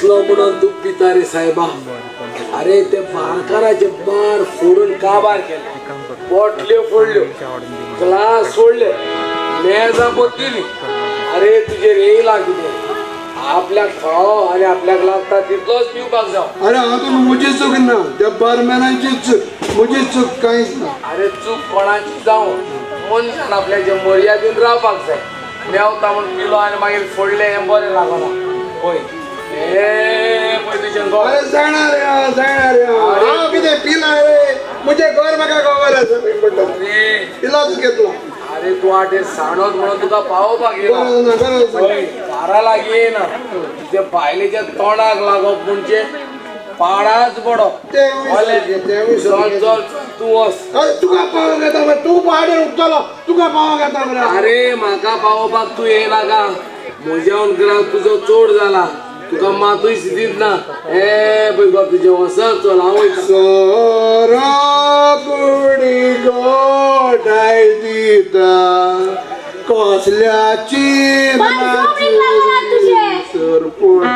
कसलो म्हणून तूं पिता रे साहेबा. अरे ते बारकाराचे बार फोडून काबार केले, बोटल्यो फोडल्यो, ग्लास फोडले, मेजां बदलिली. अरे तुजेर येयला कितें? आपल्याक फावो आनी आपल्याक लागता तितलोच पिवपाक जाव. अरे हातून म्हजी चूक ना, त्या बारमॅनाची चूक, म्हजी चूक कांयच ना. अरे चूक कोणाची जावं, मनशान आपल्याचे मर्यादेन रावपाक जाय. मेवता म्हूण पिलो आनी मागीर फोडलें हें बरें लागना. पळय हे पळय तुजें घर. अरे जाणा रे, जाणा रे, हांव कितें पिला रे? म्हजें घर म्हाका खबर आसा. पिलाच घेतला. अरे तूं आटेर सांडत म्हणून तुका पावोवपाक येना, दारा लागीं येना. तुजे बायलेच्या तोंडाक लागप म्हणजे पाडाच पडप. चल चल तूं वच. तुका पावोवंक येता मरे, तूं पाडेर उठतलो, तुका पावोवंक येता मरे. अरे म्हाका पावोवपाक तूं येनाका, म्हज्यावन ग्राव तुजो चड जाला, तुका मातूय सिदीत ना. हे पळय गो तुजें वचत चल, हांव वयता. सोरो कुडी गोठाय दिता कसल्याची सरपोटा.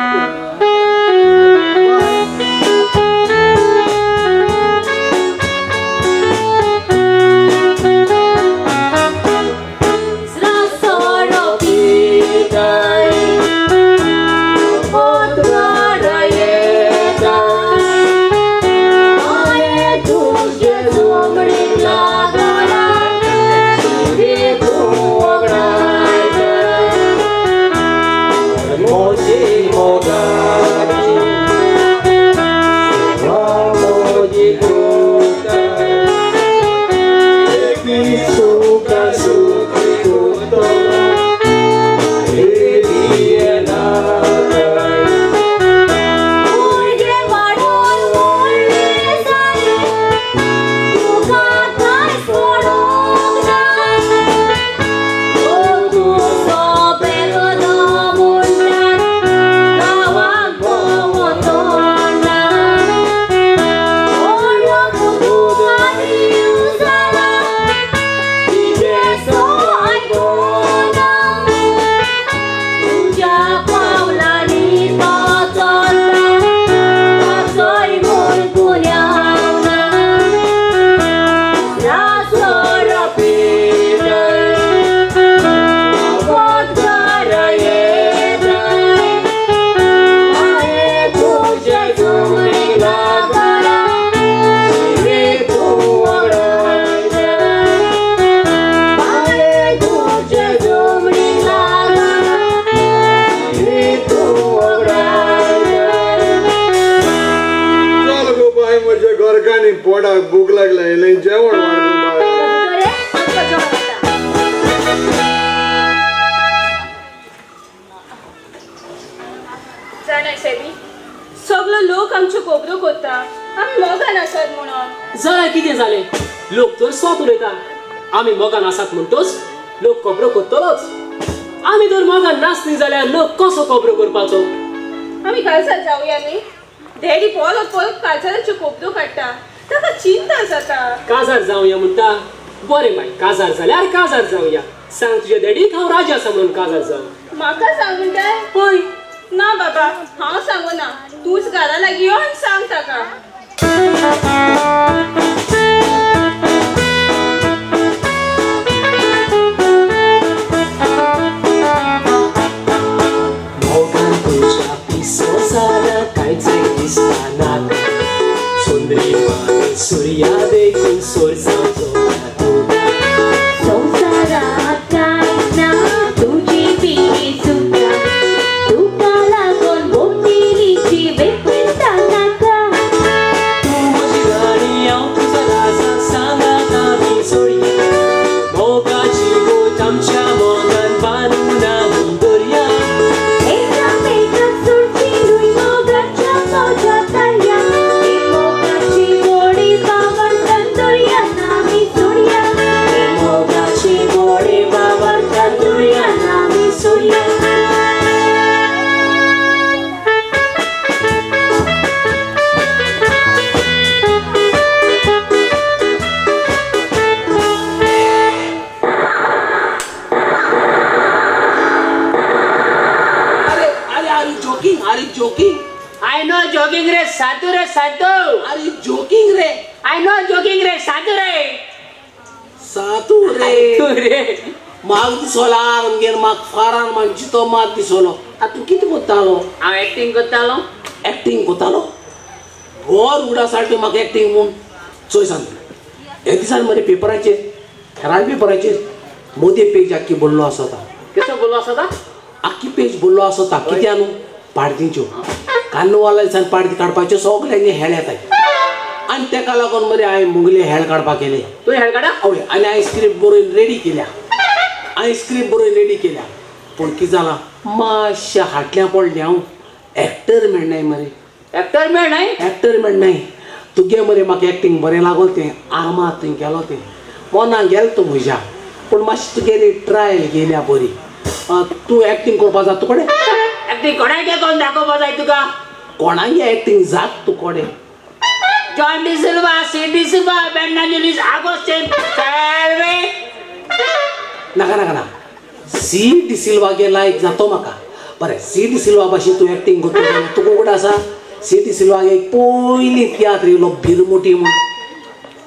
पोटाक भूक लागला, जेवण. जाणा शेबी, सगलो लोक आमच्यो खबरो करता, आमी मोगान आसात म्हणून. जाल्यार कितें जालें? लोक तर स्वत उलयता, आमी मोगान आसात म्हणटोच लोक खबरो करतलोच. आमी जर मोगान नासली जाल्यार लोक कसो खबरो करपाचो? आमी कालसार जावया न्ही? डॅडी परत परत काजाराच्यो खबरो काडटा, ताका चिंता जाता. काजार जावया म्हणटा? बरें बाय, काजार जाल्यार काजार जावया. सांग तुज्या डॅडीक हांव राजी आसा म्हणून काजार जावं. म्हाका सांग म्हणटाय? पळय ना बाबा, हांव सांगना, तूंच घरा लागीं यो आनी सांग ताका. मोगान तुज्या पिसो जाला कांयच दिसना नाका, चंद्रिमा सुर्या देखून सोरसाचो. संवसारात कांय ना तुजी पिरी सुद्दां, तुका लागून भोंवतणीची वेपता नाका. तूं म्हजी राणी हांव तुजो राजा, सांगात आमी जोडया, मोगाची बोट आमच्या मोगान बांदून आमी दवरया. एकामेकाक सोडची न्हय मोगाच्या मोजा ताळया, मोगाची गोडी बावडटान दवरया आमी सोडया, मोगाची गोडी बावडटान दवरया आमी सोडया. अरे अरे, are you joking? Are you joking? I know jogging रे सातू रे सातू. अरे जोकिंग रे. I know jogging रे सातू रे सातू रे रे. म्हाका दिसलो आमगेर म्हाका फारान मान जितो मात दिसलो. आतां तूं कितें करतालो? हांव एक्टींग करतालो. एक्टींग करतालो? भर उडा सारकें म्हाका एक्टींग म्हूण. चोय सांग हे दिसान मरे पेपराचेर हेराल्ड पेपराचेर मोदी पेज आख्खी बोल्लो आसता. कसो बोल्लो आसता? आख्खी पेज बोल्लो आसता. कित्या न्हू पार्टीच्यो कार्नवाला दिसान पार्टी काडपाच्यो सगल्यांनी हेळ येताय आनी तेका लागून मरे हांवें मुगले हेळ काडपाक केले. तुवें हेळ काडा? हय. आनी हांवें स्क्रिप्ट बरोवन रेडी केल्या. हांवें स्क्रिप्ट बरोवन रेडी केल्या. पूण कितें जालां मातशें हाटल्यां पडलें हांव. एक्टर मेळनाय मरे. एक्टर मेळनाय? एक्टर मेळनाय. तुगे मरे म्हाका एक्टींग बरें लागोल तें आर्माद थंय गेलो तें मोना गेलो तूं म्हज्या. पूण मातशी तुगेली ट्रायल गेल्या बरी. तूं एक्टींग करपा जाता तुकडे? एक्टींग कोणागे कोण दाखोवपा जाय तुका? कोणागे एक्टींग जात तूं कोडे? John D'Silva, C D'Silva, Bernard Agostinho, Salve. नाका नाका ना. सी डिसिल्वा गे लायक जातो म्हाका. बरें सी डिसिल्वा भाशेन तूं एक्टींग करता जाल्यार तुका उगड आसा सी डिसिल्वा एक पयलीं तियात्र येयलो बिरमुटी म्हूण.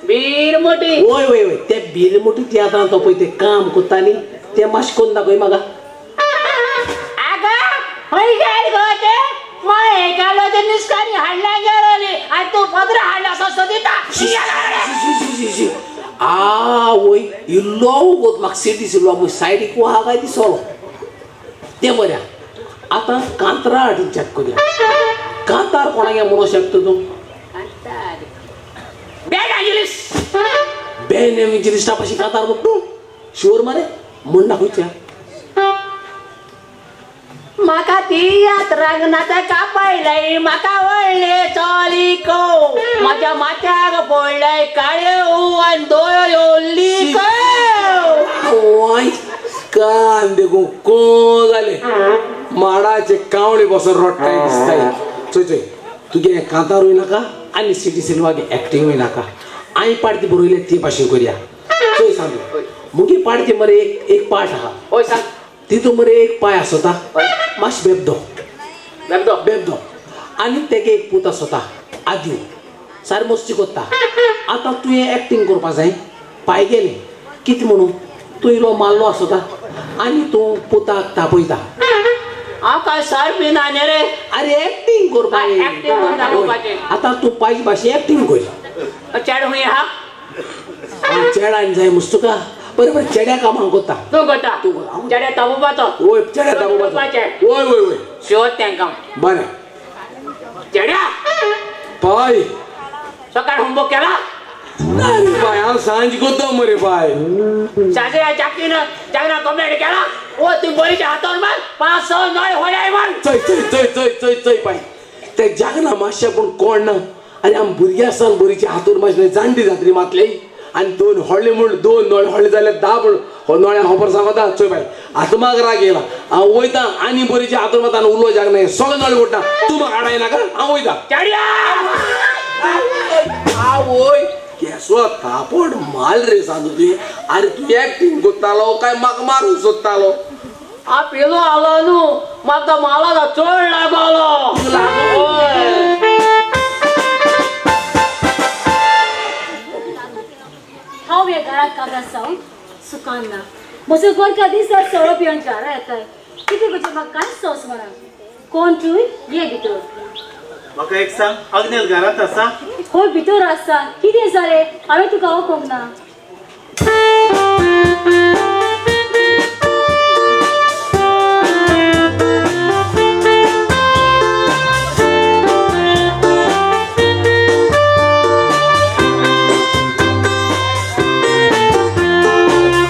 बिरमुटी? वय वय वय. ते बिरमुटी तियात्रान तो पळय तें काम करता न्ही तें मातशें करून दाखय म्हाका. आगो खंय गेल गो तें? माय गेलो तें निस्कानी हाडल्या गेलोली आनी तूं पत्र हाडला असो सोदिता. आवय इल्लो वोगोत म्हाका सी डिसिल्वा म्हूण सायडीक वहा काय दिसलो. तें बरें आतां कांतराट चॅक करुया. कांतार कोणागे म्हणूंक शकता तूं? बेन एंजलिस. बेन एंजलिस्टा पाशी कांतार म्हणटा तूं? शुअर मरे? म्हण दाखोवच्या. म्हाका तियात्राक नाता कापयलय म्हाका व्हडले चोलिको म्हाज्या माथ्याक पडलय काळ्यो आनी दोळ्यो लिको. कान देखून को जाले माडाचे कावळे बसून रोडटाय दिसताय. चोय चोय तुगे कांतारूय नाका आनी सी डिसिल्वागे एक्टिंगूय नाका. हांवें पार्टी बरयले ती भाशेन करुया. चोय सांग मुगे पार्टी मरे एक एक पार्ट आहा. हय सांग. तितून मरे एक पांय आसता मातशें बेबदो बेबदो बेबदो आनी तेगे एक पूत आसता आद्यू सारकें मस्ती करता. आतां तुवें एक्टींग करपा जाय पांय गेले कितें म्हणून तूं इलो मारलो आसता आनी तूं पुताक तापयता. हांव काय सर बी ना न्ही रे. अरे एक्टींग करपा. एक्टींग करून दाखोवपाचें. आतां तूं पांयचे भाशेन एक्टींग कर. चेडो खूंय आहा? चेडान जाय मुस तुका? बरें बरें चेड्या कामां करता तूं. करता तूं चेड्या तापोवपाचो? वय चेड्या तापोवपाचो. वय वय वय शुअर तेंकां. बरें चेड्या पाय सकाळ होमवर्क केला? ना रे बाय हांव सांज करता मरे बाय. सांजे जागतीन जागना कंप्लेंट केला? ओ तूं बरीच्या हातार मार 5-6 नळ होल्याय मार. चोय चोय चोय चोय चोय चोय बाय ते जागना मातशें पूण कोण ना. आनी आम भुरगीं आसतना बोरीच्या हातूर मातशें जाणटी जात्री मातली आनी दोन होडले म्हूण दोन नळ होडले जाल्यार 10 म्हूण हो नळ्या खबर सांगता. चोय बाय आतां म्हाका राग येयला. हांव वयता आनी बोरीच्या हातूर मात आनी उलो जागना सगळे नळ उडटा. तूं म्हाका हाडाय नाका हांव वयता. आवय केसो थापट माल रे सांगू तुवें. आरे तूं एक्टींग करतालो काय म्हाका मारूंक सोदतालो? हांव पिलो आलो न्हू म्हाका मालाचो चड लागलो. हांव ह्या घराक कागार जावन सुखान ना. म्हजो गोरका दिसाक सोरो पिवन घरा येताय. कितें करचें म्हाका कांयच सोंसना. कोण तूं? ये भितर. म्हाका एक सांग आग्नेल घरांत आसा? हय भितर आसा. कितें जालें? हांवें तुका वळखूंक ना.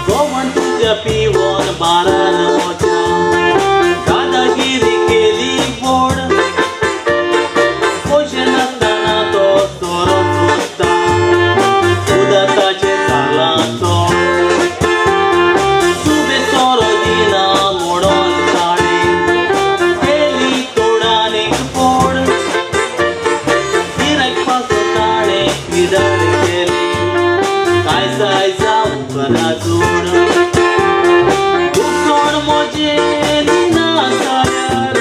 गोवन तुज्या पिवन बारान मोच्या दादागिरी केली बोड पयशे नासतना तो सोरो सोदता उदकाचें जालां चोड तुवें सोरो दिना म्हणून ताणें केली तोडान एक फोड गिरायक पासून ताणें विदर केली काय जाय जावंक ना जोड दुखण म्हजें दिना जाल्यार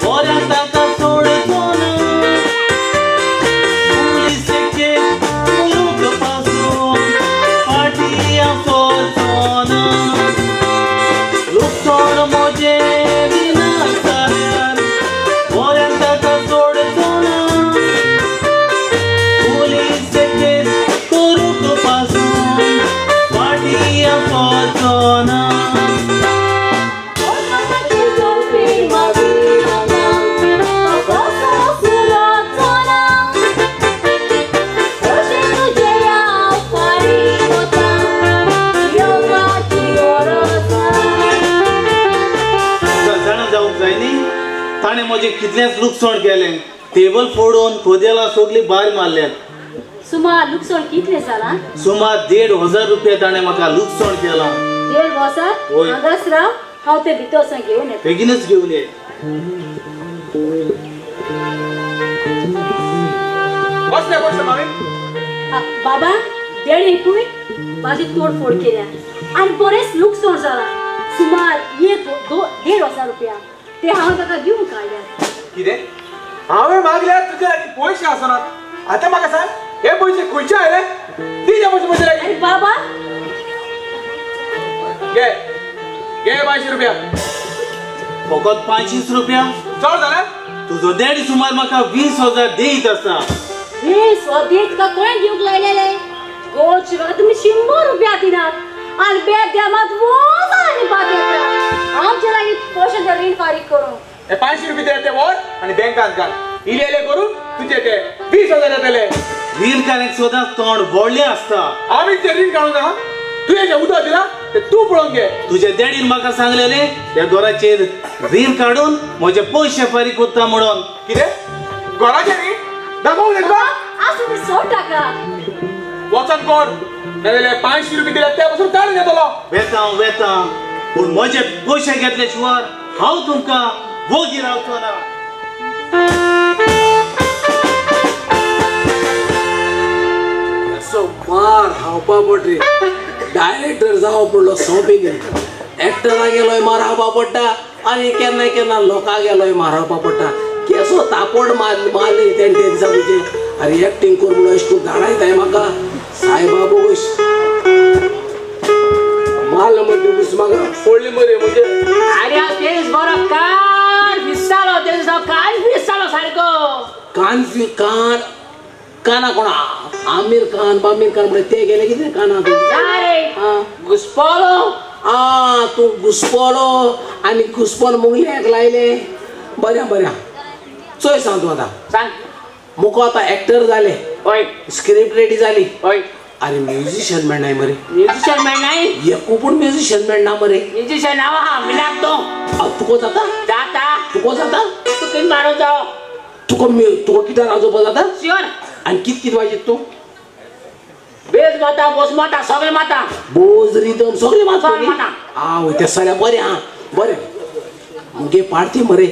बऱ्या ताका सोडचो ना. ताणें म्हजें कितलेंच लुकसाण केलें. टेबल फोडून कोदेलां सगळीं भायर मारल्यात. सुमार लुकसाण कितलें जालां? सुमार 1500 रुपया ताणें म्हाका लुकसाण केलां. 1500? हांगाच राव, हांव ते भितर वचून घेवन येता. बेगीनच घेवन ये. कसले पयशे मामी? बाबा देड एकूय म्हाजी तोडफोड केल्या आनी बरेंच लुकसाण जालां. सुमार 1500 रुपया ते हांव ताका दिवन काडल्या. कितें? हांवें मागल्यार तुजे लागीं पयशे आसनात. आतां म्हाका सांग हे पयशे खंयचे आयले? दिले पयशे म्हजे लागीं. आरे बाबा घे घे 500 रुपया. फकत 500 रुपया? चड जाले? तुजो डॅडी सुमार म्हाका 20,000 दीत आसा. 20,000 तुका कोणें दिवंक लायलेले? गोडचे म्हाका तुमी 100 रुपया दिनात आनी बेग द्या मात वोज आनी बात येता. आमचे लागीं पयशे रीण फारीक करूंक. हे 500 रुपया दिले ते व्हर आनी बँकांत घाल. इले इले करून तुजे ते 20,000 येतले. रीण काडूंक सदांच तोंड व्हडलें आसता. आमी ते रीण काडूंक ना. तुवें जें उदक दिलां तें तूं पळोवन घे. तुज्या डॅडीन म्हाका सांगलेलें त्या घराचेर रीण काडून म्हजे पयशे फारीक करता म्हणून. कितें? घराचेर रीण? दाखोवंक तुका? आसूं सोड ताका. वचन कर, नाजाल्यार 500 रुपया दिल्या त्या पासून काडून घेतलो. वेता वेता, पूण म्हजे पयशे घेतले शिवाय हांव तुमकां वोगी रावचो ना. असो मार खावपा पडली. डायरेक्टर जावं पडलो सोंपेली. एक्टरा गेलोय मार खावपा पडटा आनी केन्ना केन्ना लोकां गेलोय मार खावपा पडटा. केसो तापड मारली तेणें ते दिसा तुजे. आनी एक्टींग कर म्हणून अशें करून धाडायताय म्हाका सायबा बोगस मारलो मरे दीस म्हाका पडली मरे म्हजे. आरे हांव ते दीस बरो कान फिस्सालो. ते दीस हांव कान फिस्सालो सारको. कान कान काना कोणा आमीर खान बामीर खान म्हणजे ते गेले कितें काना घुसपोलो. आ तूं घुसपोलो आनी घुसपोन मुंगल्याक लायले. बरें बरें चोय सांग तूं आतां. सांग. मुको आतां एक्टर जाले. हय. स्क्रिप्ट रेडी जाली. हय. अरे म्युझिशियन मेळनाय मरे. म्युझिशियन मेळनाय? एकू पूण म्युझिशियन मेळना मरे. म्युझिशियन हांव आहा मिलाक तूं. तुको जाता? जाता. तुको जाता? तूं कितें मारून जाव. तुका तुका गिटार वाजोवपा जाता? शुअर. आनी कित कित वाजयता तूं? बेज माता, बोस माता, सगळें माता. बोज रिदम सगळें माता. आवय तें सगळें बरें आहा बरें. मुगे पार्टी मरे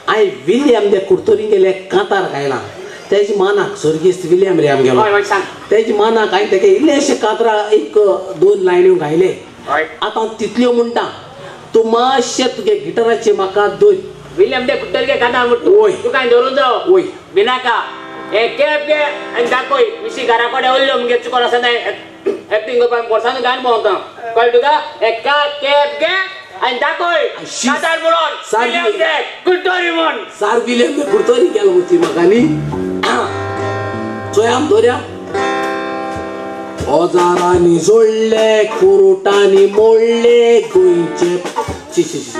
हांवें विलियम दे कुर्तोरी गेले कांतार गायलां. तेजे मानाक स्वर्गीस्त विलियम रे आमगेलो. तेजे मानाक हांवें तेका इल्लेशे कांतरा एक 2 लायन्यो गायले. आतां हांव तितल्यो म्हणटा. तूं मातशें तुगे गिटाराचेर म्हाका दोन. विलियम दे कुर्तोरी कांतार म्हणटा. वय. तुका हांवें धरून जावं. वय. बिनाका हे कॅब घे आनी दाखय विशी घरा कडेन उरल्यो मुगे चुकोन आसा एक्टींग करपाक बोर्सान गान भोंवता. कळ्ळें तुका? हे कॅब घे आनी दाखय कांतार म्हणून विलियम दे कुर्तोरी म्हण. सार विलियम दे कुर्तोरी केलो ती म्हाका न्ही. चोया दर्या ओजारांनी जोडले कुरुटांनी मोडले गोंयचे. शी शी शी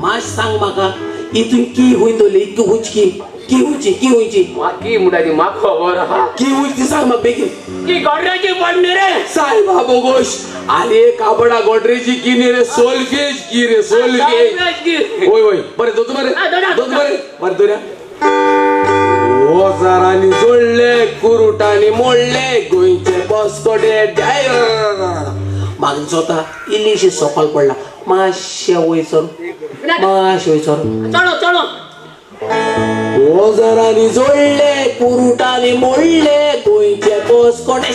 मातशें सांग म्हाका हितून की खंय दवरली? की खंयची की? की खंयची? की खंयची? की म्हणटा ती म्हाका खबर आहा. की खंयची ती सांग म्हाका बेगीन. की गोडरेची पडली रे. सायबा बोगोश. आरे काबडा गोडरेची की न्ही रे, सोलफेज की रे, सोलफेज की. वय वय बरें दोत बरें दोत बरें बरें दर्या. ओजारांनी जोडले कुरुटांनी मोडले गोंयचे बसकोडे. म्हाका दिसता इल्लीशी सोकोल पडला. मातशें वयर सर, मातशें वयर सर. चलो चलो. ओजारांनी जोडले कुरुटांनी मोडले गोंयचे बसकोडे.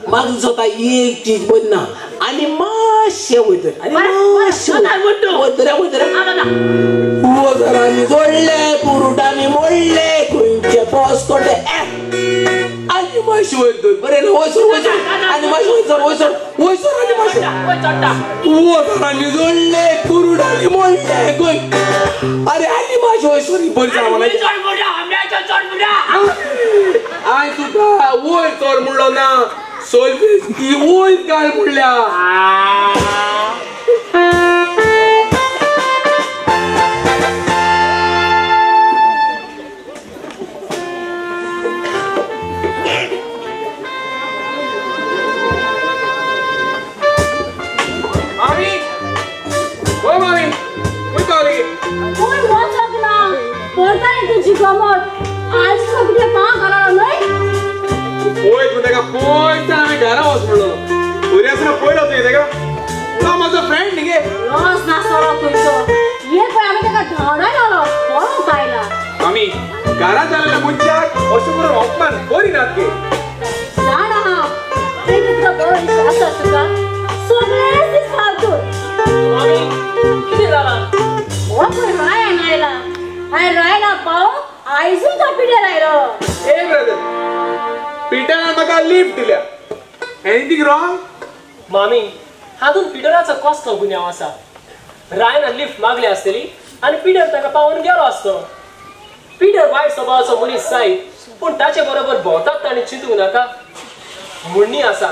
म्हाका दिसता एक चीज बरी ना. आनी मातशें वयर धर, आनी मातशें वयर धर, वयर धर. ओजारांनी जोडले कुरुटांनी मोडले गोंयचे बसकोडे. आनी मातशें वयर धर बरें न्हय? वयर सर, वयर सर. आनी मातशें वयर सर, वयर सर, वयर सर. आनी मातशें. ओजारांनी जोडले कुरुटांनी मोडले गोंय. अरे आनी मातशें वयर सर. बरें सांग मला. I तुका वयर सर म्हणलो ना. सोलफेज की वयर काड म्हणल्या. मामी, ओ मामी, खंय पावली? आसतना पयलो तुवें तेका? तो म्हजो फ्रेंड न्ही गे. लॉस ना सोरो खंयचो. ये पळय आमी तेका धांवडायलो पळोवंक आयला. मामी घरांत जाल्ल्या मनशाक अशें करून अपमान करिनात गे. जाणा हांव ते कितलो बरो इश्ट आसा तुका. सगळेच दीस फालतू. मामी कितें जालां? हो पळय रायन आयला आनी रायना पावोवंक आयजूय तो पिटर आयलो. ए ब्रदर, पिटरान म्हाका लिफ्ट दिल्या. Anything wrong? मामी हातूंत पिटराचो कसलो गुन्यांव आसा? रायनान लिफ्ट मागली आसतली आनी पिटर ताका पावोवन गेलो आसतलो. पिटर वायट स्वभावाचो मनीस जायत पूण ताचे बरोबर भोंवतात ताणें चिंतूंक नाका. म्हणणी आसा,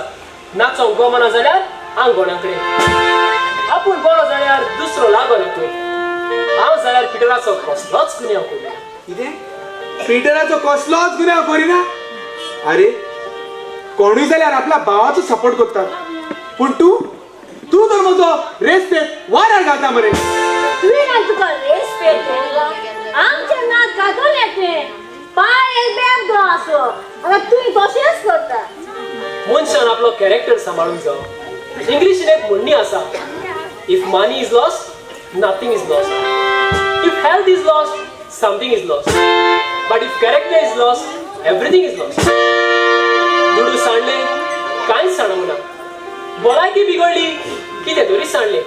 नाचोंक गमना जाल्यार आंगोणा कडेन, आपूण बरो जाल्यार दुसरो लागना खंय. हांव जाल्यार पिटराचो कसलोच गुन्यांव करिना. कितें? पिटराचो कसलोच गुन्यांव करिना? अरे कोणूय जाल्यार आपल्या भावाचो सपोर्ट करता, पूण तूं तूं तर म्हजो रेस्पेद वाऱ्यार घालता मरे. तुवें आनी तुका रेस्पेद दवरला? आमचें नाक घातलें तुवें. पांय एक बेबदो आसलो आतां तुवें तशेंच करता. मनशान आपलो कॅरेक्टर सांबाळूंक जावो. इंग्लिशीन एक म्हणणी आसा, if money is lost nothing is lost, if health is lost something is lost, but if character is lost everything is lost. दुडू सांडले कांयच सांडूंक ना, भलायकी बिगडली कितें तरी सांडलें,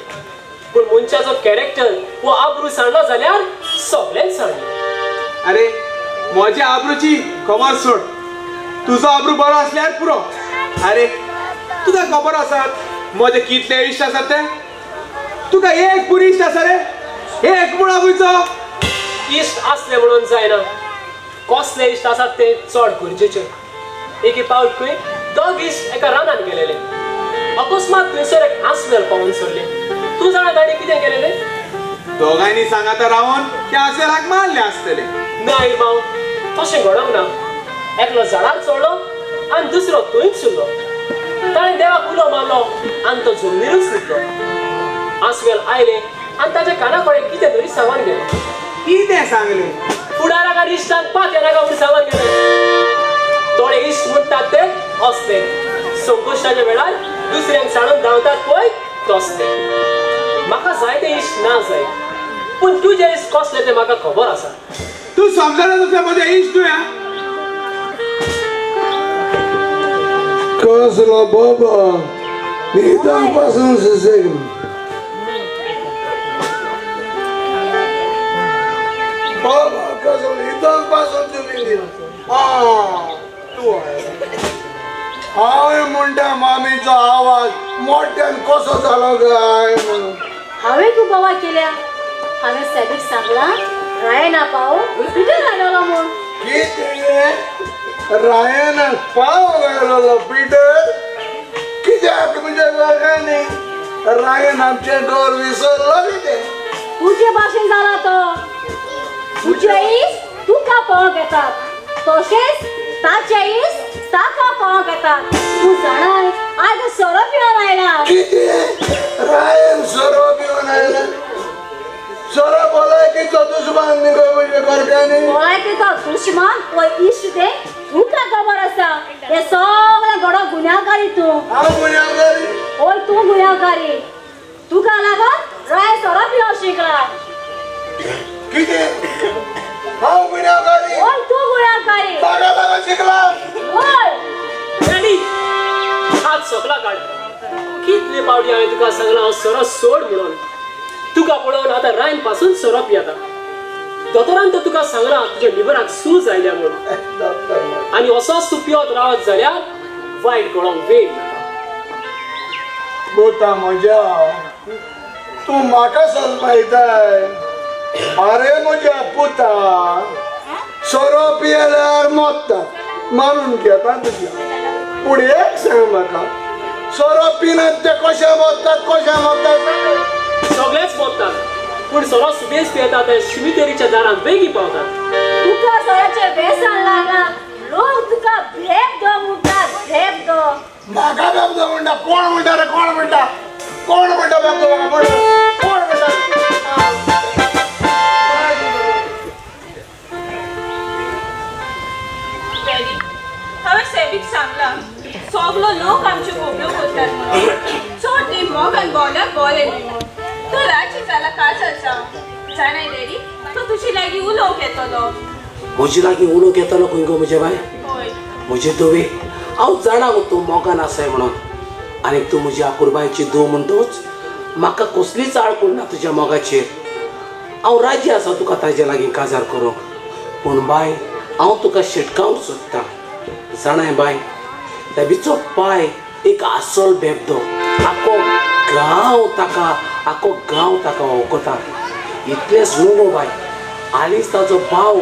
पूण मनशाचो कॅरेक्टर वो आब्रू सांडलो जाल्यार सगळेंच सांडलें. अरे म्हज्या आब्रूची खबर सोड, तुजो आब्रू बरो आसल्यार पुरो. अरे तुका खबर आसात म्हजे कितले इश्ट आसात ते? तुका एक पुरी इश्ट आसा रे, एक मुळा खंयचो इश्ट आसले म्हणून जायना, कसले इश्ट आसात ते चड गरजेचे. एके पावट खंय दोग इश्ट एका रानान गेलेले. अकस्मात थंयसर एक आसवेल पावून सरले. तूं जाणा ताणें कितें केलेलें? दोगांयनी सांगाता रावन त्या आसवेलाक मारलें आसतलें. ना इरमांव, तशें घडोंक ना. एकलो झाडार चडलो आनी दुसरो थंयच उरलो. ताणें देवाक उलो मारलो आनी तो जमनीरूच न्हिदलो. आसवेल आयलें आनी ताच्या काना कडेन कितें तरी सांगून गेलें. कितें सांगलें? फुडाराक आनी इश्टांक पात येनाका म्हूण सांगून गेलें. थोडे इश्ट म्हणटात ते असले, संकश्टाच्या वेळार दुसऱ्यांक सांडून धांवतात पळय तसले. म्हाका जायते इश्ट ना जाय, पूण तुजे इश्ट कसले ते म्हाका खबर आसा. तूं समजना तसले म्हजे इश्ट न्हय. कसलो बाबा न्हिदा पासून सुसेग. बाबा कसलो न्हिदा पासून तुमी तूं हांवें म्हणटा मामीचो आवाज मोठ्यान कसो जालो काय म्हणून. हांवें खूब बाबा केल्या. हांवें सॅबीक सांगलां रायना पाव पिटर आयलो म्हूण. कितें? रायना पाव आयलो पिटर? कित्याक तुमच्या घरांनी रायन आमचें घर विसरलो कितें? तुजे भाशेन जाला तो. तुजे इश्ट तुका पळोवंक येतात तशेंच ताचे इश्ट ताका पळोवंक येतात. तूं जाणाय आयज सोरो पिवन आयला. कितें? रायन सोरो पिवन आयला? सोरो भलायकीचो दुस्मान न्ही गो म्हज्या घरच्यांनी. भलायकीचो दुस्मान वो इश्ट ते तुका खबर आसा. हे सगळें घडो गुन्यांवकारी तूं. हांव गुन्यांवकारी? हय तूं गुन्यांवकारी. तुका लागून राय सोरो पिवन शिकला. कितें? हांव गुन्यांवकारी? हय तूं गुन्यांवकारी. ताका लागून शिकला? हय. डॅडी हात सकला काड. कितले पावटी हांवें तुका सांगलां हांव सोरो सोड म्हणून. तुका पळोवन आतां रायन पासून सोरो पियेता. दोतोरान तर तुका सांगलां तुज्या लिवराक सूज आयल्या म्हणून. आनी असोच तूं पियत रावत जाल्यार वायट गळोंक वेळ नाका. बोता म्हज्या तूं म्हाका सजमायताय. अरे म्हज्या पुता, सोरो पियेल्यार मोत्ता मानून घेता तुज्या, पूण एक सांग म्हाका, सोरो पिनात ते कशे मोत्तात? कशे मोत्तात? सगळेच मोत्तात, पूण सोरो सुबेज पियेता ते शिमितेरीच्या दारांत बेगी पावतात. तुका सोऱ्याचें वेसन लागलां. लोक तुका भेब दो म्हणटात. भेब दो. म्हाका बेब दो म्हणटा? कोण म्हणटा रे? कोण म्हणटा? कोण म्हणटा बेब दो? कोण म्हणटा? डॅडी, हांवें सॅबीक सांगलां सगलो लोक आमच्यो खबऱ्यो करतात म्हणून. आसा. जाणाय डॅडी, तो तुजे लागीं उलोवंक येतलो. म्हजे लागीं उलोवंक येतलो खंय गो म्हजे बाय? म्हजे धुवे, हांव जाणा गो तूं मोगान आसाय म्हणून, आनी तूं म्हजी आपुरबायची धूव म्हणटूच म्हाका कसलीच आडखळ ना तुज्या मोगाचेर. हांव राजी आसा तुका ताजे लागीं काजार करूंक, पूण बाय हांव तुका शिटकावंक सोदतां. जाणाय बाय, तेबीचो पाय एक आसल बेबदो, आखो गांव ताका, आखो गांव ताका वळखता. इतलेंच न्हू गो बाय, हालींच ताजो भाव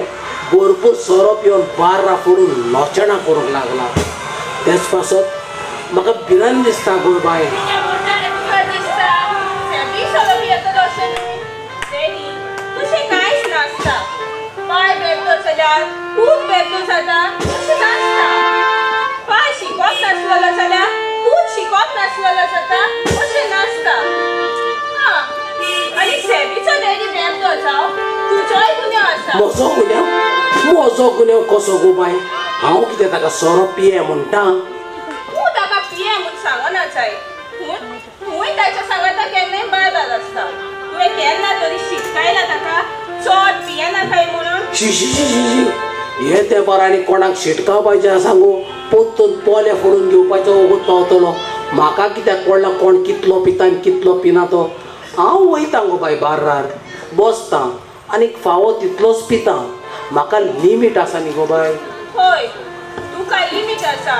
भरपूर सोरो पिवन बार्रां फोडून लोचणां करूंक लागला. तेच पासत म्हाका भिरांत दिसता गो बाय. तशें कांयच नासता. पाय बेबदो जाल्यार खूब बेबदो जाता तशें नासता. पाय शिकोत नासलेलो जाल्यार खूब शिकोत नासलेलो जाता अशें नासता. हां, आनी सेबीचो डॅडी बेबदो जावं तुजोय गुन्यांव आसा. म्हजो गुन्यांव? म्हजो गुन्यांव कसो गो बाय? हांव कितें ताका सोरो पिये म्हणटा? तूं ताका पिये म्हूण सांगना जाय, पूण तूंय ताच्या सांगाता केन्नाय बायबाल आसता. तुवें केन्ना तरी शिटकायला ताका चड पियेना काय म्हणून? शी शी शी शी, हे तेंपार आनी कोणाक शिटकावपाचें सांगू, पोत्तून पोले फोडून घेवपाचो वगत पावतलो. म्हाका कित्याक पडला कोण कितलो पिता आनी कितलो पिना तो. हांव वयता गो बाय बार्रार, बसता आनी फावो तितलोच पिता. म्हाका लिमीट आसा न्ही गो बाय. हय, तुका लिमीट आसा,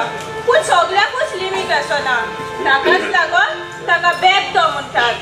पूण सगळ्याकूच लिमीट आसना. ताकाच लागून ताका बेबदो म्हणटात.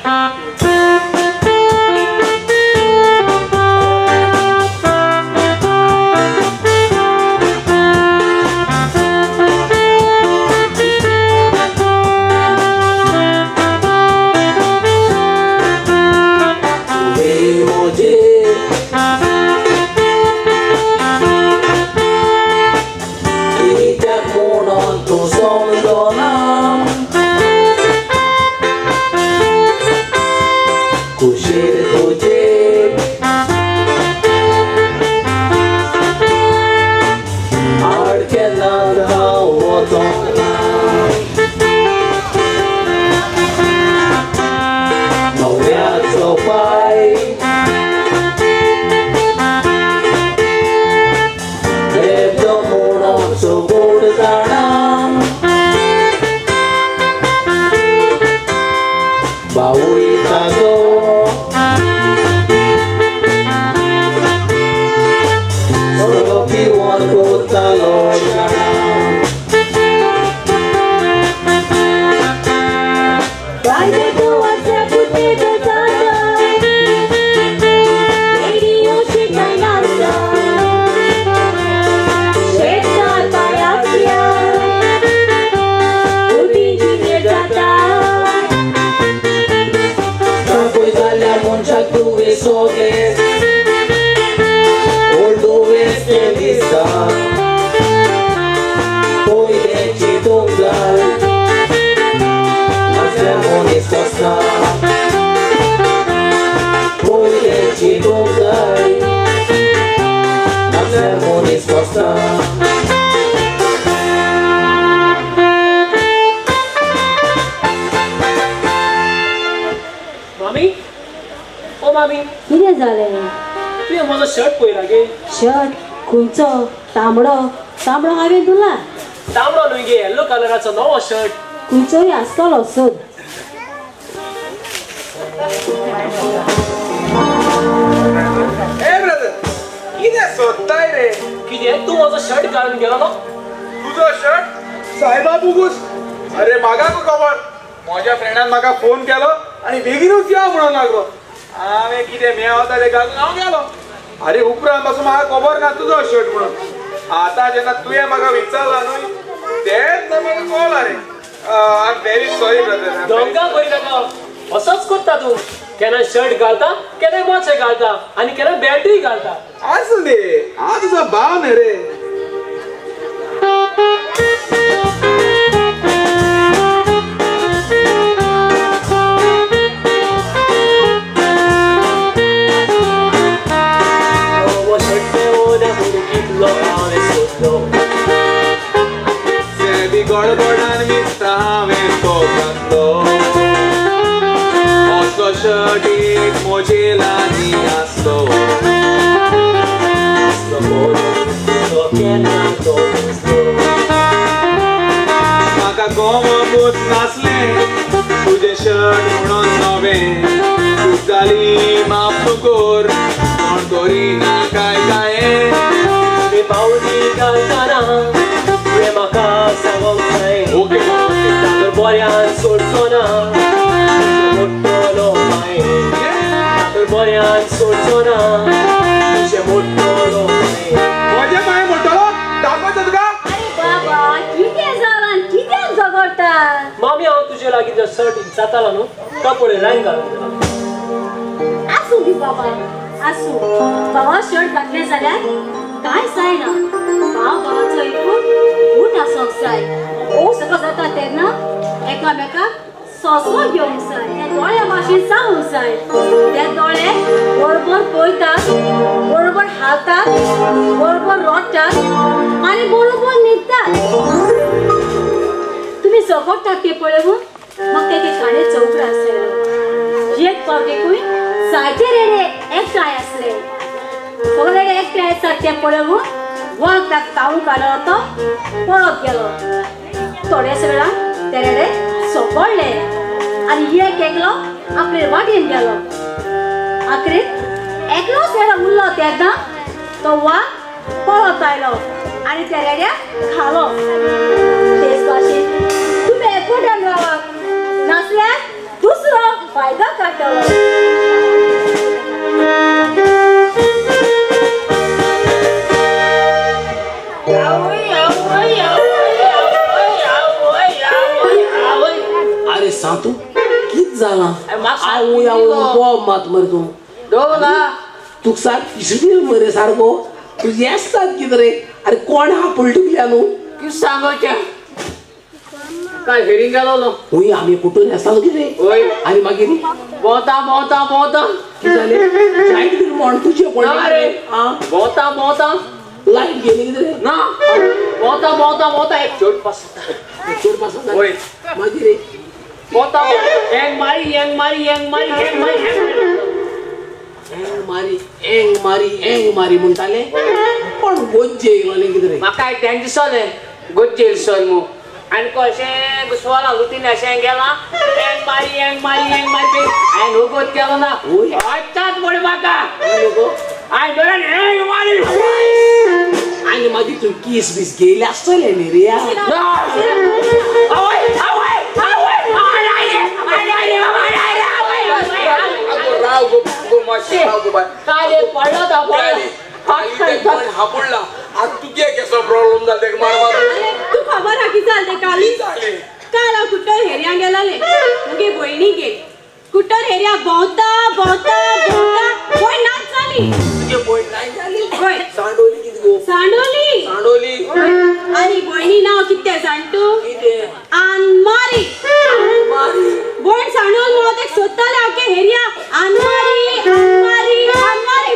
मामी, ओ मामी, कितें जालें? तुवें म्हजो शर्ट पळयला गे? शर्ट खंयचो? तांबडो? तांबडो हांवें धुला. तांबडो न्हय गे, येल्लो कलराचो नवो शर्ट. खंयचोय आसतलो सोद. ए ब्रदर, कितें सोदताय रे? कितें तूं म्हजो शर्ट घालून गेलो न्हू? तुजो शर्ट? सायबा बुगूस. अरे म्हाका खबर, म्हज्या फ्रेंडान म्हाका फोन केलो आनी बेगीनूच या म्हणून लागलो. हांवें कितें मेवता तें घालून हांव गेलो. अरे उपरांत पासून म्हाका खबर ना तुजो शर्ट म्हणून. आतां जेन्ना तुवें म्हाका विचारला न्हय तेन्ना म्हाका कळ्ळा रे. I am very sorry brother. दोंगा करी नाका, असोच करता तूं. केन्ना शर्ट घालता, केन्ना मोचे घालता आनी केन्ना बेल्टूय घालता. आसूं दे, हांव तुजो भाव न्हय रे. गडबडान मिस्ता हांवें तो घातलो. असलो शर्ट एक म्हज्या म्हजे लागीं आसलो आसलो बरो तो केन्ना तो दिसलो म्हाका गोमकूच नासलें तुजें शर्ट म्हणून नवें चूक जाली माफ कर कोण करिना काय काय तुमी पावली घालतना तुवें म्हाका सांगोंक जाय ओके तर बऱ्यान सोडचो ना मोडटलो पांय तर बऱ्यान सोडचो ना तुजें मोडटलो पांय म्हजे पांय मोडटलो दाखयता तुका अरे बाबा कितें जालां कित्याक झगडटा मामी हांव तुजे लागीं जो शर्ट जातालो न्हू तो पळय लायन घालून दिला आसूं दी बाबा आसूं भावा शर्ट घातलें जाल्यार कांय जायना भाव भावाचो एकूण बूट आसूंक जाय ओ सगळो जाता तेन्ना एकामेकाक सोंसो घेवंक जाय त्या दोळ्या भाशेन जावंक जाय ते दोळे बरोबर पळयतात बरोबर हालतात बरोबर रडटात आनी बरोबर न्हिदतात तुमी झगडटात ते पळोवन म्हाका तेगे काणयेचो उगडास जालो एक फावटीकूय जायते रेडे एकठांय आसले सगळे रेडे एकठांय आसतात ते पळोवन वाग ताका खावंक आलो तो पळत गेलो थोड्याच वेळान ते रेडे सोपडले आनी एक एकलो आपले वाटेन गेलो आखरीक एकलोच रेडो उरलो तेन्ना तो वाग पळत आयलो आनी त्या रेड्याक खालो तेच भाशेन तुमी एकवटान रावात नासल्यार दुसरो फायदो काडटलो अरे सांतू कित जालां आवय आवय बोब मात मरे तूं तुका सारको किसडील मरे सारको तुजें आसतात कितें रे अरे कोण हापल तुगल्या न्हू कितें सांगोचें काय हेरींग गेलो हय आमी कुटून आसतालो कितें हय आनी मागीर भोंवता भोंवता भोंवता कितें जालें जायत कितें म्हण तुजें ना रे भोंवता भोंवता लायट गेली कितें ना भोंवता भोंवता भोंवता एक चोट पास जाता चोट पास जाता हय मागीर भोंवता एंग मारी एंग मारी एंग मारी एंग मारी एंग मारी एंग मारी एंग मारी म्हणटाले पण गोज्जे येयलो कितें रे म्हाका एक तें दिसलें गोज्जे येयलो मू आनी कशें घुसवलां लुतीन अशें गेलां एंग मारी एंग मारी एंग मारी हांवें वगत केलो ना हयचाच पळय म्हाका हांवें दोळ्यान एंग मारी आनी मागीर तूं केस बीस घेयले आसतले न्ही रे आवय आवय आवय राव गो गो मातशें राव गो बाय काल एक पडलो तो पडलो हापुडला आज तुगे केसो प्रॉब्लेम जाला तेका मारपाक तूं खबर आहा कितें जालें काली काल हांव कुट्टर हेरयां गेलोलें मुगे भयणी गे कुट्टर हेरयां भोंवता भोंवता भोंवता भोंय नाच जाली तुगे भयण नाच जाली हय सांडोली कितें गो सांडोली सांडोली आनी भयणी नांव कितें जाण तूं कितें आनमारी आनमारी भयण सांडोल म्हणून तेका सोदतालें आख्खे हेरयां आनमारी आनमारी आनमारी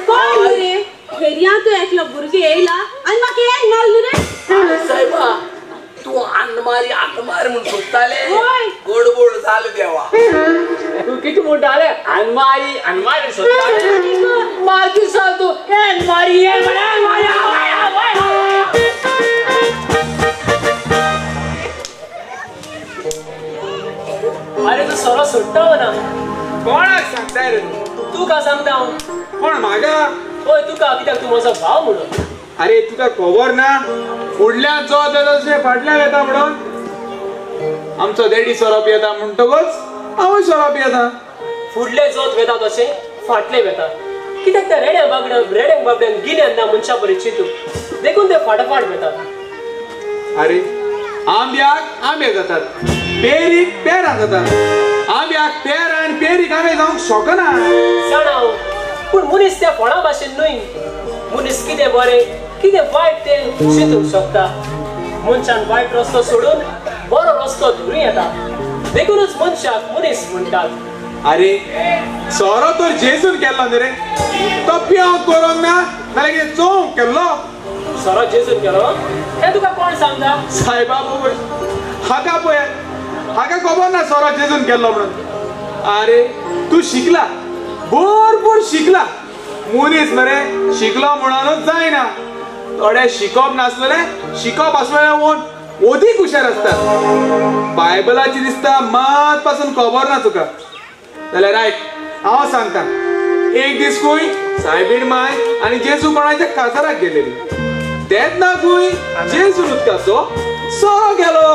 कोण रे हेरयां तूं एकलो भुरगें येयला आनी म्हाका एक मारलो रे सायबा तूं आनमारी आनमारी म्हूण सोदताले गडबड जालें देवा तूं कितें म्हणटाले आनमारी आनमारी सोदताले मागीर सांग तूं एनमारी एनमारी एनमारी आवय आवय अरे तूं सोरो सोडटा ना कोणाक सांगताय रे तूं तूं का सांगता हांव कोण म्हाका हय तुका कित्याक तूं म्हजो भाव म्हणून अरे तुका खबर ना फुडल्यान जो येता तशें फाटल्यान येता म्हणून आमचो डॅडी सोरो पियेता म्हणटकच हांवूय सोरो पियेता फुडले जोत वेता तशें फाटले वेता कित्याक त्या रेड्या बागड्यां रेड्यांक बाबड्यांक गिन्यान ना मनशा बरी चिंतू देखून ते फाटाफाट वेतात अरे आंब्याक आंबे जातात पेरीक पेरां जातात आंब्याक पेरां आनी पेरीक आंबे जावंक शकना जाणा पूण मनीस त्या फळां भाशेन न्हय मनीस कितें बरें कितें वायट तें चिंतूंक शकता मनशान वायट रस्तो सोडून बरो रस्तो धरूं येता देखूनच मनशाक मनीस म्हणटात अरे सोरो तर जेजून केल्लो न्ही रे तो पिवंक करूंक ना नाल्यार कितें चोवंक केल्लो सोरो जेजून केलो हें तुका कोण सांगता सायबा पळय हाका पळय हाका खबर ना सोरो जेजून केल्लो म्हणून अरे तूं शिकला भरपूर शिकला मनीस मरे शिकलो म्हणूनच जायना थोडे शिकप नासलेले शिकप आसलेले वोन अधिक हुशार असतात बायबलाची दिसता मात पासून खबर ना तुका जाल्यार आयक हांव सांगता एक दीस खंय सायबीण माय आनी जेजू कोणाच्या काजाराक गेलेली तेन्ना खंय जेजून उदकाचो सोरो गेलो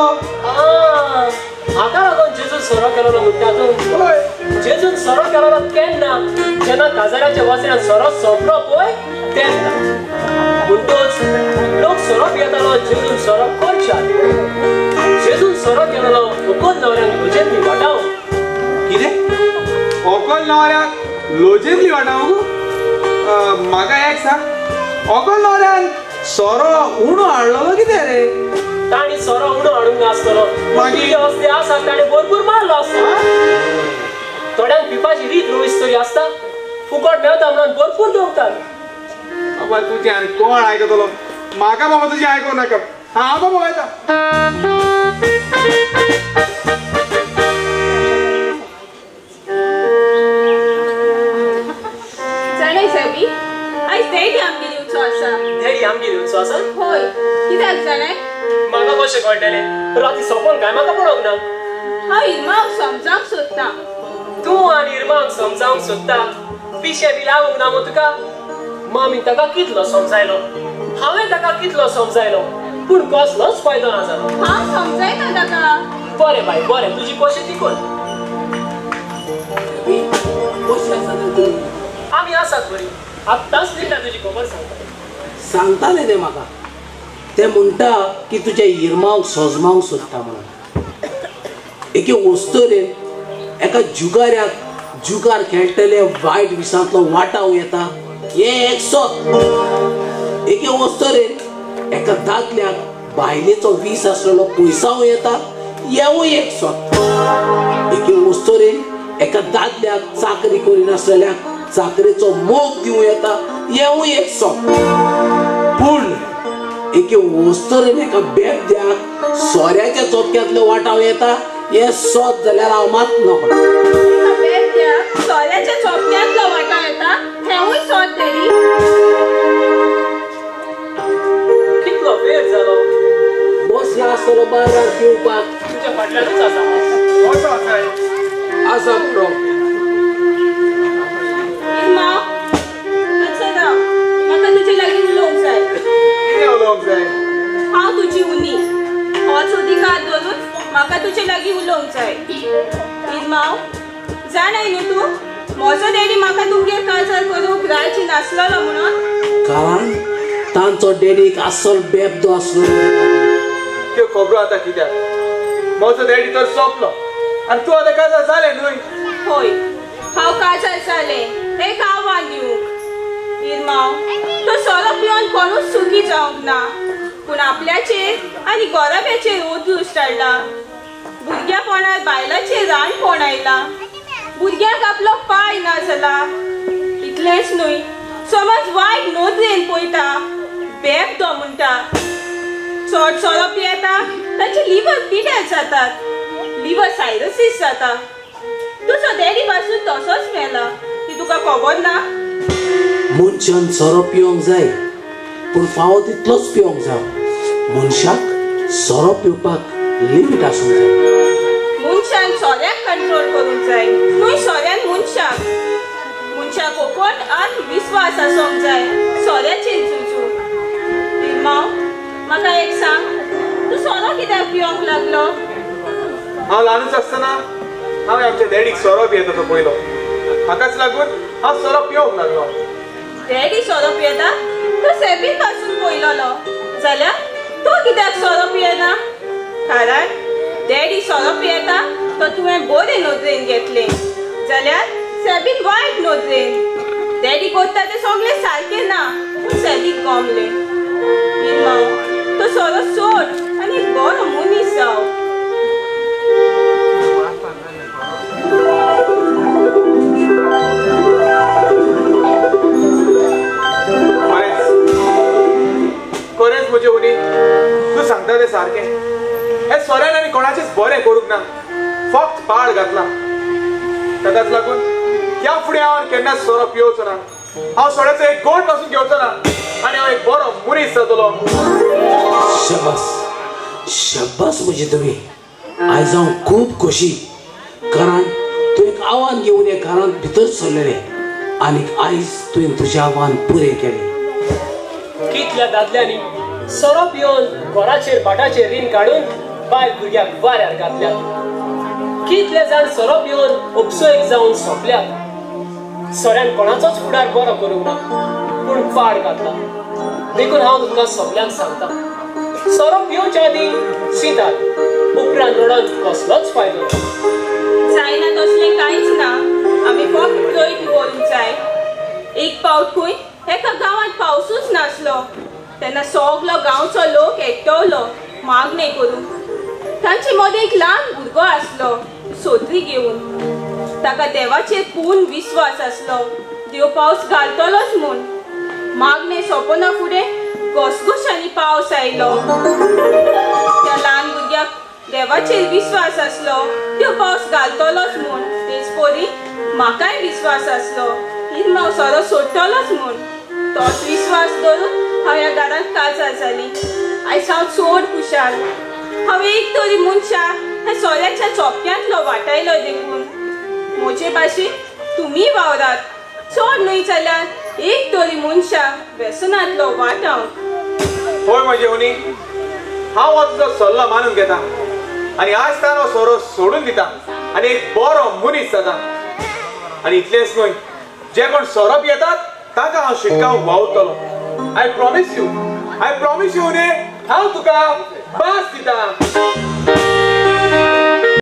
हाका लागून जेजून सोरो केलो म्हणटा तूं जेजून सोरो केलो केन्ना जेन्ना काजाराच्या वसऱ्यान सोरो सोंपलो पळय तेन्ना म्हणटच लोक सोरो पियेतालो जेजून सोरो करच्या जेजून सोरो केलो व्हंकल न्हवऱ्याक लोजेंतली वाटावंक कितें व्हंकल न्हवऱ्याक लोजेंतली वाटावंक म्हाका एक सांग व्हंकल न्हवऱ्यान सोरो उणो हाडलो कितें रे ताणी सोरो उणो हाडूंक नासतलो मागीर असले आसा ताणें भरपूर मारलो आसता थोड्यांक पिवपाची रीत रोवीस तरी आसता फुकट मेळटा म्हणून भरपूर दवरतात बाबा तुजें आनी कोण आयकतलो म्हाका बाबा तुजें आयकूं नाका हांव बाबा वयता जाणाय सायबी आयज डॅडी आमगेर येवचो आसा डॅडी आमगेर येवचो आसा हय कित्याक जाणाय म्हाका कशें कळटलें राती सपन काय म्हाका पडोंक ना हांव इरमाक समजावंक सोदता तूं आनी इरमाक समजावंक सोदता पिशें बी लागूंक ना मू तुका मामीन ताका कितलो समजायलो हांवें ताका कितलो समजायलो पूण कसलोच फायदो ना जालो हांव समजायता ताका बरें बाय बरें तुजी कशी ती कर आमी आसात बरी आत्तांच लिंडा तुजी खबर सांगता सांगतालें तें म्हाका ते म्हणटा की तुज्या इरमांक सोजमावंक सोदता म्हणून एके वस्तुरेन एका जुगाऱ्याक जुगार खेळटले वायट विसांतलो वाटावं येता हें एक सत एके वस्तुरेन एका दादल्याक बायलेचो वीस आसलेलो पयसावं येता हेंवूय एक सत एके वस्तुरेन एका दादल्याक चाकरी करिनासलेल्याक चाकरेचो मोग दिवं येता हेंवूय एक सत पूण एके वस्तुरेन एका बेबद्याक सोऱ्याच्या चोपक्यांतलो वाटाव येता हें सत जाल्यार हांव मात नकळो बेबद्याक सोऱ्याच्या चोपक्यांतलो वाटाव येता हेंवूय सत डॅडी कितलो वेळ जालो बसला आसतलो बारार पिवपाक तुज्या फाटल्यानूच आसा कसो आसा आसा बरो इरमाव मातसो राव म्हाका तुजे लागीं उलोवंक जाय कितें उलोवंक जाय हांव तुजी उनी होच अधिकार धरून म्हाका तुजे लागीं उलोवंक जाय इरमाव जाणाय न्हू तूं म्हजो डॅडी म्हाका तुमगेर काजार करूंक राजी नासलेलो म्हणून कारण तांचो डॅडीक अस्सल बेबदो आसलो त्यो खबरो आतां कित्याक म्हजो डॅडी तर सोंपलो आनी तूं आतां काजार जालें न्हय हय हांव काजार जालें एक आव्हान दिवंक इरमाव तो सोरो पिवन कोणूच सुखी जावंक ना पूण आपल्याचेर आनी गोराब्याचेर उद्दुश्ट हाडला भुरग्यापणार बायलाचेर राणपण आयला भुरग्याक आपलो पांय ना जाला इतलेंच न्हय समाज वायट नदरेन पळयता बेबदो म्हणटा चड सोरो पियेता ताचे लिवर पिड्यार जातात लिवर सायरोसीस जाता तुजो डॅडी पासून तसोच मेला ती तुका खबर ना मनशान सोरो पिवंक जाय पूण फावो तितलोच पिवंक जाय मनशाक सोरो पिवपाक लिमीट आसूंक जाय मनशान सोऱ्याक कंट्रोल करूंक जाय न्हय सोऱ्यान मनशाक मनशाक ओपन आनी विस्वास आसूंक जाय सोऱ्याचेर झुजूंक इरमाव म्हाका एक सांग तूं सोरो कित्याक पिवंक लागलो हांव ल्हानूच आसतना हांवें आमच्या डॅडीक सोरो पियेता तो पयलो हाकाच लागून हांव सोरो पिवंक लागलो डॅडी सोरो पियेता तो सेबीन पासून पयलोलो जाल्यार तो कित्याक सोरो पियेना कारण डॅडी सोरो पियेता तो तुवें बरे नदरेन घेतलें जाल्यार सेबीन वायट नदरेन डॅडी करता तें सगळें सारकें ना पूण सेबीक गमलें इरमाव तो सोरो सोड आनी बरो मनीस जाव खरेंच म्हजे उनी तूं सांगता तें सारकें हे सोऱ्यान आनी कोणाचेंच बरें करूंक ना फक्त पाळ घातला ताकाच लागून ह्या फुडें हांव केन्नाच सोरो पिवचो ना, हांव सोऱ्याचो एक गोट पासून घेवचो ना आनी हांव एक बरो मनीस जातलो. शाबास शाबास म्हजी तुमी, आयज हांव खूब खोशी कारण तूं एक आव्हान घेवन हे घरांत भितर सरलेलें आनी आयज तुवें तुजें आव्हान पुरें केलें. कितल्या दादल्यांनी सोरो पिवन घराचेर भाटाचेर रीण काडून बायल भुरग्याक वाऱ्यार घातल्यात. कितले जाण सोरो पिवन उपसोयक जावन सोंपल्यात. सोऱ्यान कोणाचोच फुडार बरो करूंक ना पूण पाड घातला. देखून हांव तुमकां सगल्यांक सांगता, सोरो पिवच्या आदीं चिंतात, उपरांत रडोन कसलोच फायदो ना. जायना तसलें कांयच ना, आमी फक्त प्रयत्न करूंक जाय. एक पावट खंय एका गांवांत पावसूच नासलो तेन्ना सगलो गांवचो लोक एकटवलो मागणें करूंक. तांचे मदें एक ल्हान भुरगो आसलो सोत्री घेवन. ताका देवाचेर पूर्ण विस्वास आसलो, देव पावस घालतलोच म्हूण. मागणें सोंपना फुडें घसघशांनी पावस आयलो. त्या ल्हान भुरग्याक देवाचेर विस्वास आसलो, देव पावस घालतलोच म्हूण. तेच परी म्हाकाय विस्वास आसलो इरमांव सोरो सोडटलोच म्हूण. तोच विस्वास दवरून हांव ह्या घरांत काजार जाली. आयज हांव चड खुशाल. हांवें एक तरी मनशाक ह्या सोऱ्याच्या चोपक्यांतलो वाटायलो देखून. म्हजे भाशेन तुमी वावरात, चड न्हय जाल्यार एक तरी मनशाक व्यसनांतलो वाटावंक. होय म्हजे हुनी, हांव हो तुजो सल्लो मानून घेता आनी आज तान हो सोरो सोडून दिता आनी एक बरो मनीस जाता. आनी इतलेंच न्हय, जे कोण सोरो पियेतात ताका हांव शिटकावंक वावुरतलो. I promise you, I promise you न्ही, हांव तुका बास दिता.